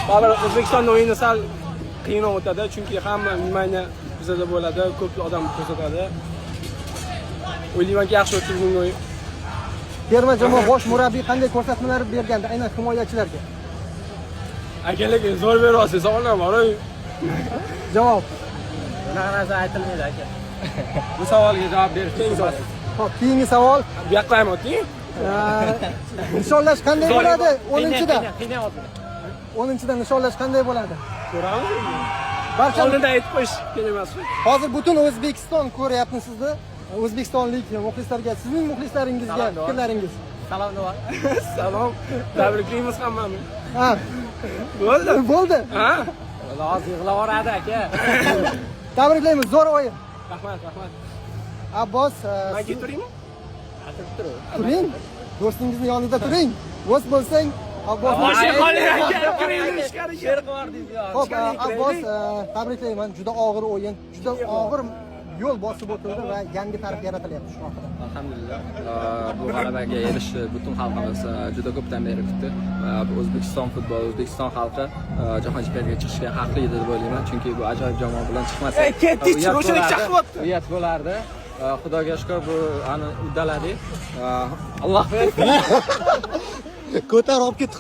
Baribir O'zbekistonda o'yini sal qiyinroq o'tadi, chunki hamma внимание bizada bo'ladi, ko'p odam ko'rsatadi. O'ylaymanki, yaxshi o'tdi bugungi o'yin. Terma jamoa bosh murabbiy qanday ko'rsatmalar bergandi aynan himoyachilarga? Aka, lekin zo'r beryapsiz, savollar bor. Javob. Bunaqa narsa aytilmaydi, aka. Bu savolga javob berish Keyingi savol. Xo'p, keyingi savol. Bu yoqqa ham o'ting. Nishonlash qanday bo'ladi 10-da? Qiynayapti. 10-da nishonlash qanday bo'ladi? Ko'ramiz. Barcha Oldindan aytib qo'yish kerak emas. Hozir butun O'zbekiston ko'ryapti sizni. O'zbekistonlik muxlislarga, sizning muxlislaringizga Salom, Duo. fikrlaringiz. Salom, Duo. Salom. Tabriklaymiz hammani. Ha, Bo'ldi. bo'ldi. Ha? Hozir yig'lavoradi, aka. Tabriklaymiz, zo'r o'yin. Rahmat, rahmat. Abbos, Man ketib turaymi? turing. Do'stingizni yonida turing. Do'st bo'lsang, Abbos. Boshga qoling, aka, kiring ichkariga. She'r qilib. Xo'p, Abbos, tabriklayman. Juda og'ir o'yin, juda og'ir yo'l bosib o'tildi va yangi tarix yaratilyapti shu haqida. Alhamdulillah. Bu g'alabaga erishishni butun xalqimiz juda ko'pdan beri kutdi. Va bu O'zbekiston futboli, O'zbekiston xalqi jahon chempionatiga chiqishga haqli edi deb o'ylayman, chunki bu ajoyib jamoa bilan chiqmasak, Ey, ketdik, uyat o'shani bo'lardi. chaqiryapti. Uyat bo'lardi. Xudoga shukur, bu ani uddaladik. Alloh Ko'tar olib ketdi.